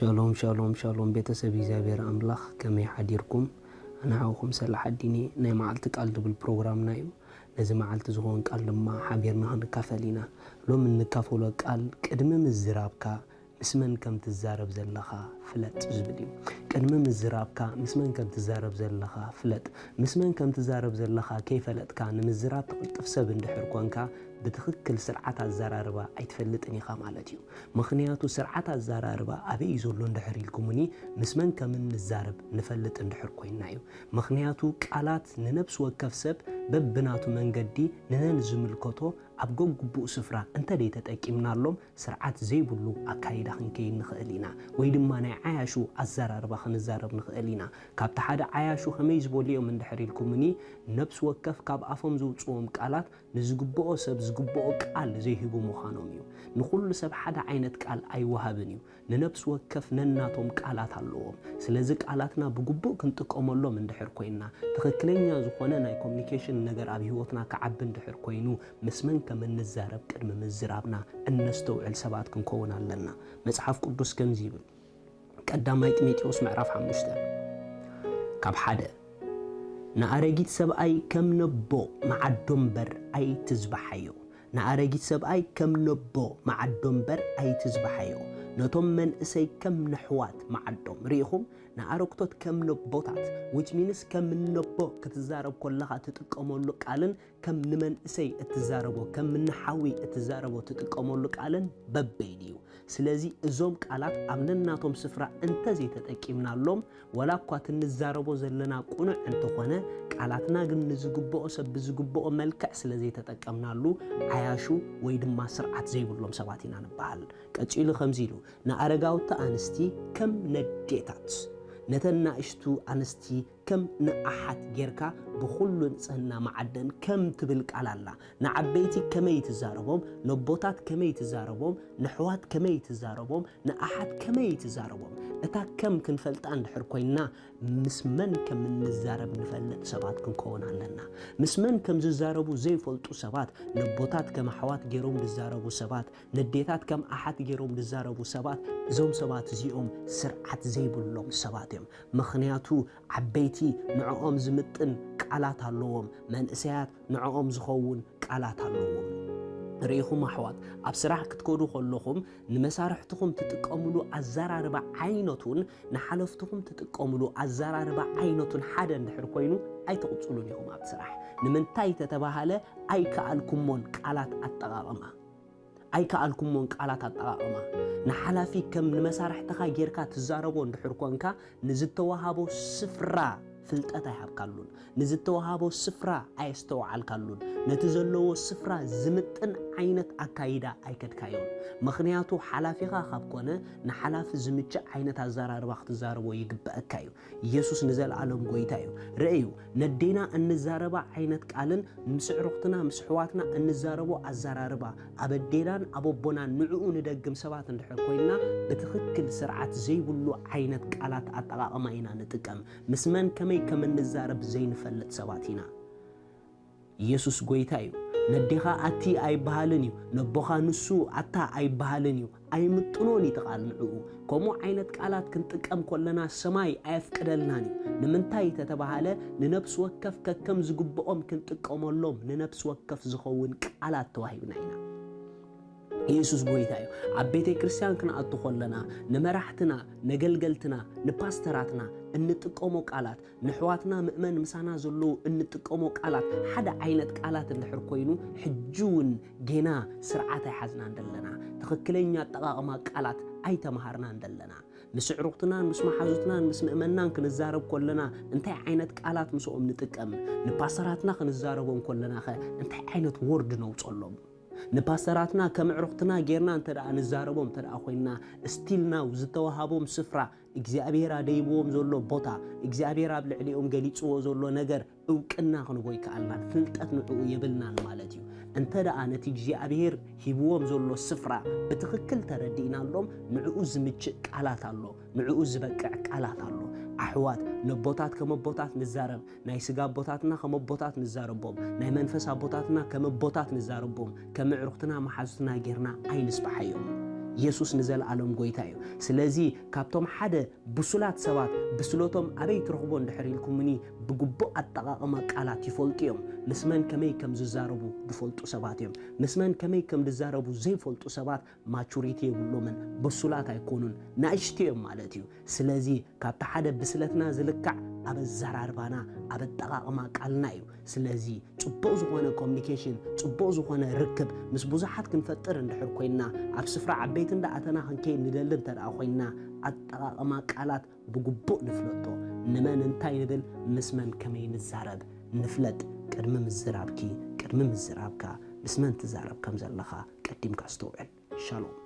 ሻሎም ሻሎም ሻሎም፣ ቤተሰብ እግዚኣብሔር ኣምላኽ፣ ከመይ ሓዲርኩም? ኣነ ሓውኹም ሰላሕ ኣዲኒ። ናይ መዓልቲ ቃል ድብል ፕሮግራምና እዩ። ነዚ መዓልቲ ዝኾን ቃል ድማ ሓቢርና ክንካፈል ኢና። ሎም እንካፈሎ ቃል፣ ቅድሚ ምዝራብካ ምስ መን ከም ትዛረብ ዘለኻ ፍለጥ ዝብል እዩ። ቅድሚ ምዝራብካ ምስ መን ከም ትዛረብ ዘለኻ ፍለጥ። ምስ መን ከም ትዛረብ ዘለኻ ከይፈለጥካ ንምዝራብ ትቕልጥፍ ሰብ እንድሕር ኮንካ፣ ብትኽክል ስርዓት ኣዘራርባ ኣይትፈልጥን ኢኻ ማለት እዩ። ምኽንያቱ ስርዓት ኣዘራርባ ኣበይ እዩ ዘሎ እንድሕር ኢልኩምኒ፣ ምስ መን ከም እንዛረብ ንፈልጥ እንድሕር ኮይንና እዩ። ምኽንያቱ ቃላት ንነብሲ ወከፍ ሰብ በብናቱ መንገዲ ንነን ዝምልከቶ ኣብ ገግቡእ ስፍራ እንተደይ ተጠቂምናሎም፣ ስርዓት ዘይብሉ ኣካይዳ ክንከይድ ንኽእል ኢና፣ ወይ ድማ ናይ ዓያሹ ኣዘራርባ ክንዛረብ ንኽእል ኢና። ካብቲ ሓደ ዓያሹ ከመይ ዝበሉ እዮም እንድሕር ኢልኩምኒ፣ ነብሲ ወከፍ ካብ ኣፎም ዝውፅዎም ቃላት ንዝግብኦ ሰብ ዝግብኦ ቃል ዘይህቡ ምዃኖም እዩ። ንኹሉ ሰብ ሓደ ዓይነት ቃል ኣይወሃብን እዩ። ንነብሲ ወከፍ ነናቶም ቃላት ኣለዎም። ስለዚ ቃላትና ብግቡእ ክንጥቀመሎም እንድሕር ኮይንና፣ ትኽክለኛ ዝኾነ ናይ ኮሚኒኬሽን ነገር ኣብ ህይወትና ክዓቢ እንድሕር ኮይኑ፣ ምስ መን ከም እንዛረብ ቅድሚ ምዝራብና እነስተውዕል ሰባት ክንከውን ኣለና። መጽሓፍ ቅዱስ ከምዚ ይብል፣ ቀዳማይ ጢሞቴዎስ ምዕራፍ ሓሙሽተ ካብ ሓደ፣ ንኣረጊት ሰብኣይ ከም ነቦ መዓዶ እምበር ኣይትዝባሓዮ። ንኣረጊት ሰብኣይ ከም ነቦ መዓዶ እምበር ኣይትዝባሓዮ። ነቶም መንእሰይ ከም ነሕዋት መዓዶም። ርኢኹም? ንኣረግቶት ከም ነቦታት፣ which means ከም ነቦ ክትዛረብ ከለኻ ትጥቀመሉ ቃልን ከም ንመንእሰይ እትዛረቦ፣ ከም ንሓዊ እትዛረቦ ትጥቀመሉ ቃልን በበይኑ እዩ። ስለዚ እዞም ቃላት ኣብ ነናቶም ስፍራ እንተዘይተጠቂምናሎም፣ ዋላ እኳ እቲ እንዛረቦ ዘለና ቅኑዕ እንተኾነ፣ ቃላትና ግን ንዝግብኦ ሰብ ብዝግብኦ መልክዕ ስለ ዘይተጠቀምናሉ፣ ዓያሹ ወይ ድማ ስርዓት ዘይብሎም ሰባት ኢና ንበሃል። ቀጺሉ ከምዚ ኢሉ፣ ንኣረጋውቲ ኣንስቲ ከም ነዴታት፣ ነተን ናእሽቱ ኣንስቲ ከም ንኣሓት ጌርካ ብኹሉ ንጽህና መዓደን ከም ትብል ቃል ኣላ። ንዓበይቲ ከመይ ትዛረቦም፣ ነቦታት ከመይ ትዛረቦም፣ ንሕዋት ከመይ ትዛረቦም፣ ንኣሓት ከመይ ትዛረቦም። እታ ከም ክንፈልጣ እንድሕር ኮይንና፣ ምስ መን ከም እንዛረብ ንፈልጥ ሰባት ክንከውን ኣለና። ምስ መን ከም ዝዛረቡ ዘይፈልጡ ሰባት፣ ነቦታት ከም ኣሕዋት ገይሮም ዝዛረቡ ሰባት፣ ነዴታት ከም ኣሓት ገይሮም ዝዛረቡ ሰባት፣ እዞም ሰባት እዚኦም ስርዓት ዘይብሎም ሰባት እዮም። ምኽንያቱ ዓበይቲ ንዕኦም ዝምጥን ቃላት ኣለዎም፣ መንእሰያት ንዕኦም ዝኸውን ቃላት ኣለዎም። ርኢኹም ኣሕዋት፣ ኣብ ስራሕ ክትከዱ ከለኹም ንመሳርሕትኹም ትጥቀምሉ ኣዘራርባ ዓይነቱን ንሓለፍትኹም ትጥቀምሉ ኣዘራርባ ዓይነቱን ሓደ እንድሕር ኮይኑ ኣይትቕጽሉን ኢኹም ኣብ ስራሕ። ንምንታይ ተተባሃለ ኣይከኣልኩሞን ቃላት ኣጠቓቕማ። ኣይከኣልኩሞን ቃላት ኣጠቓቕማ። ንሓላፊ ከም ንመሳርሕትኻ ጌርካ ትዛረቦ እንድሕር ኮንካ፣ ንዝተዋሃቦ ስፍራ ፍልጠት ኣይሃብካሉን። ንዝተዋሃቦ ስፍራ ኣየስተውዓልካሉን። ነቲ ዘለዎ ስፍራ ዝምጥን ዓይነት ኣካይዳ ኣይከድካዮን። ምኽንያቱ ሓላፊኻ ካብ ኮነ፣ ንሓላፊ ዝምችእ ዓይነት ኣዘራርባ ክትዛረቦ ይግበአካ እዩ። ኢየሱስ ንዘለኣለም ጎይታ እዩ። ርእዩ፣ ነዴና እንዛረባ ዓይነት ቃልን ምስ ኣዕሩኽትና ምስ ኣሕዋትና እንዛረቦ ኣዘራርባ፣ ኣብ ኣዴናን ኣብ ኣቦናን ንዕኡ ንደግም ሰባት እንድሕር ኮይንና፣ ብትኽክል ስርዓት ዘይብሉ ዓይነት ቃላት ኣጠቓቕማ ኢና ንጥቀም። ምስ መን ከመይ ከም እንዛረብ ዘይንፈልጥ ሰባት ኢና። ኢየሱስ ጎይታ እዩ። ነዴኻ ኣቲ ኣይበሃልን እዩ፣ ነቦኻ ንሱ ኣታ ኣይበሃልን እዩ። ኣይምጥኖን እዩ እቲ ቃል ንዕኡ። ከምኡ ዓይነት ቃላት ክንጥቀም ከለና ሰማይ ኣየፍቅደልናን እዩ። ንምንታይ ተተባሃለ፣ ንነፍሲ ወከፍ ከከም ዝግብኦም ክንጥቀመሎም ንነፍሲ ወከፍ ዝኸውን ቃላት ተዋሂብና ኢና። ኢየሱስ ጎይታ እዩ። ኣብ ቤተ ክርስቲያን ክንኣቱ ከለና፣ ንመራሕትና፣ ነገልገልትና፣ ንፓስተራትና እንጥቀሞ ቃላት፣ ንሕዋትና ምእመን ምሳና ዘለዉ እንጥቀሞ ቃላት ሓደ ዓይነት ቃላት እንድሕር ኮይኑ፣ ሕጂ እውን ጌና ስርዓት ኣይሓዝናን ደለና። ትኽክለኛ ኣጠቓቕማ ቃላት ኣይተምሃርናን ደለና። ምስ ኣዕሩኽትናን ምስ መሓዙትናን ምስ ምእመናን ክንዛረብ ከለና እንታይ ዓይነት ቃላት ምስኦም ንጥቀም? ንፓስተራትና ክንዛረቦም ከለናኸ እንታይ ዓይነት ወርድ ነውፀሎም? ንፓስተራትና ከም ኣዕሩኽትና ጌርና እንተ ደኣ ንዛረቦም እንተ ደኣ ኮይንና፣ ስቲል ናው ዝተዋሃቦም ስፍራ፣ እግዚኣብሔር ኣደይብዎም ዘሎ ቦታ፣ እግዚኣብሔር ኣብ ልዕሊኦም ገሊጽዎ ዘሎ ነገር እውቅና ክንቦ ይከኣልናን ፍልጠት ንዕኡ የብልናን ማለት እዩ። እንተ ደኣ ነቲ እግዚኣብሔር ሂብዎም ዘሎ ስፍራ ብትኽክል ተረዲእናሎም፣ ንዕኡ ዝምችእ ቃላት ኣሎ፣ ንዕኡ ዝበቅዕ ቃላት ኣሎ። ኣሕዋት፣ ነቦታት ከም ኣቦታት ንዛረብ፣ ናይ ስጋ ኣቦታትና ከም ኣቦታት ንዛረቦም፣ ናይ መንፈስ ኣቦታትና ከም ኣቦታት ንዛረቦም፣ ከም ኣዕሩኽትና መሓዙትና ጌርና ኣይንስብሓዮም። የሱስ ንዘለኣለም ጎይታ እዩ። ስለዚ ካብቶም ሓደ ብሱላት ሰባት ብስለቶም ኣበይ ትረኽቦ እንድሕር ኢልኩምኒ፣ ብግቡእ ኣጠቓቕማ ቃላት ይፈልጡ እዮም። ምስ መን ከመይ ከም ዝዛረቡ ዝፈልጡ ሰባት እዮም። ምስ መን ከመይ ከም ዝዛረቡ ዘይፈልጡ ሰባት ማቹሪቲ የብሎምን፣ ብሱላት ኣይኮኑን፣ ናእሽቱ እዮም ማለት እዩ። ስለዚ ካብቲ ሓደ ብስለትና ዝልካዕ ኣብ ኣዘራርባና፣ ኣብ ኣጠቓቕማ ቃልና እዩ። ስለዚ ጽቡቕ ዝኾነ ኮሚኒኬሽን፣ ጽቡቕ ዝኾነ ርክብ ምስ ብዙሓት ክንፈጥር እንድሕር ኮይንና፣ ኣብ ስፍራ ዓበይቲ እንዳኣተና ክንከይድ ንደሊ እንተ ደኣ ኮይንና፣ ኣጠቓቕማ ቃላት ብግቡእ ንፍለጦ። ንመን እንታይ ንብል፣ ምስ መን ከመይ ንዛረብ ንፍለጥ። ቅድሚ ምዝራብኪ፣ ቅድሚ ምዝራብካ፣ ምስ መን ትዛረብ ከም ዘለኻ ቀዲምካ ኣስተውዕል። ሻሎም።